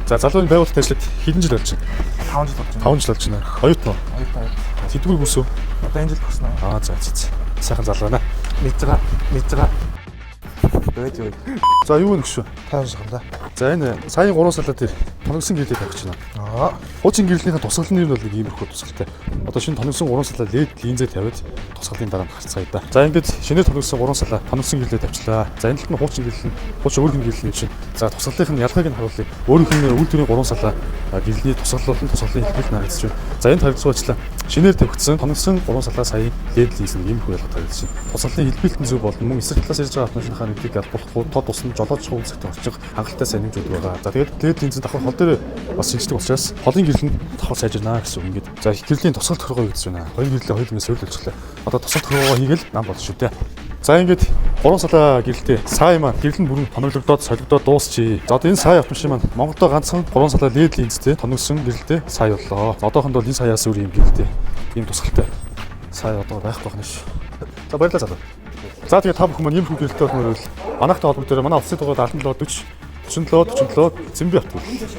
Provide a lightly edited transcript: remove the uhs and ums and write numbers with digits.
За, залууны байгууллагт ажиллаад хэдэн жил болж байна? 5 жил болж байна. 5 жил болж байна. Оюутан уу? Оюутан. Хэддүгээр курс үү? Одоо энэ жил төгснө. Аа, за. Сайхан залуу байна. Мэдж байгаа. Мэдж байгаа. Бэж юу. За, юу нөхшөө? 5 шахам да. За, энэ саяын 3 салаа дээр тоногсон гэрлээ тавих гэж байна. Аа. Хуучин гэрлийнхээ тусгал нь ер нь бол нэг иймэрхүү тусгалтай. Одоо шинэ тоногсон 3 салаа LED линзээ тавиад тусгалын дараа нь харцгаая да. За, ингээд шинээр тоногсон 3 салаа тоногсон гэрлээ тавьчлаа. За, энэ талд нь хуучин гэрэл нь, хуучин өөрийнх нь гэрэл нь чинь. За, тусгалынх нь ялгааг нь харуулъя. Өөрийнх нь үйлдвэрийн 3 салаа гэрлийн тусгал болон тусгалын хэлбэл нь харагдаж байна. За, энэ харагдсуучлаа. Шинээр тавигдсан тоногсон 3 салаа саяын LED линз нь иймэрхүү ялгатай харагдаж байна. Тусгалын хэлбэлт нь зөв болон мөн эсрэг талаас ирж байгаа автомашиныхаа нэгдийг албуулахгүй тод усанд жолоодох үүсгэх орчих хангалттай сайн нэмж өгдөг байгаа. За, тэгээд LED линз нь давхар хол дээр бас шинждэг учраас холын гэрэл нь давхар сайжирнаа гэсэн үг ингээд. За, гэрлийн тусгал тохиргоо хийгдэж байна. Хоёр гэрлээ хоёуланг нь сольж болчихлоо. Одоо тусгал тохиргоо хийгээл нам болно шүү дээ. За, ингээд 3 салаа гэрэлтэй сая маань гэрэл нь бүрэн тоноглогдоод солигдоод дуусчээ. За, одоо энэ сая автомашин маань Монголдо ганцхан 3 салаа LED линзтэй тоногсон гэрэлтэй сая боллоо. Одоохондоо энэ саяас өөр юм гэрэлтэй ийм тусгалтай сая одоо байхгүй байна шүү. За, баярлалаа, залуу. За, тэгээд та бүхэн маань ийм хүү гэрэлтэй болмоор байвал манайхтай холбогдоорой. Манай утасны дугаар 77 40 47 47 Зэмби автомобиль.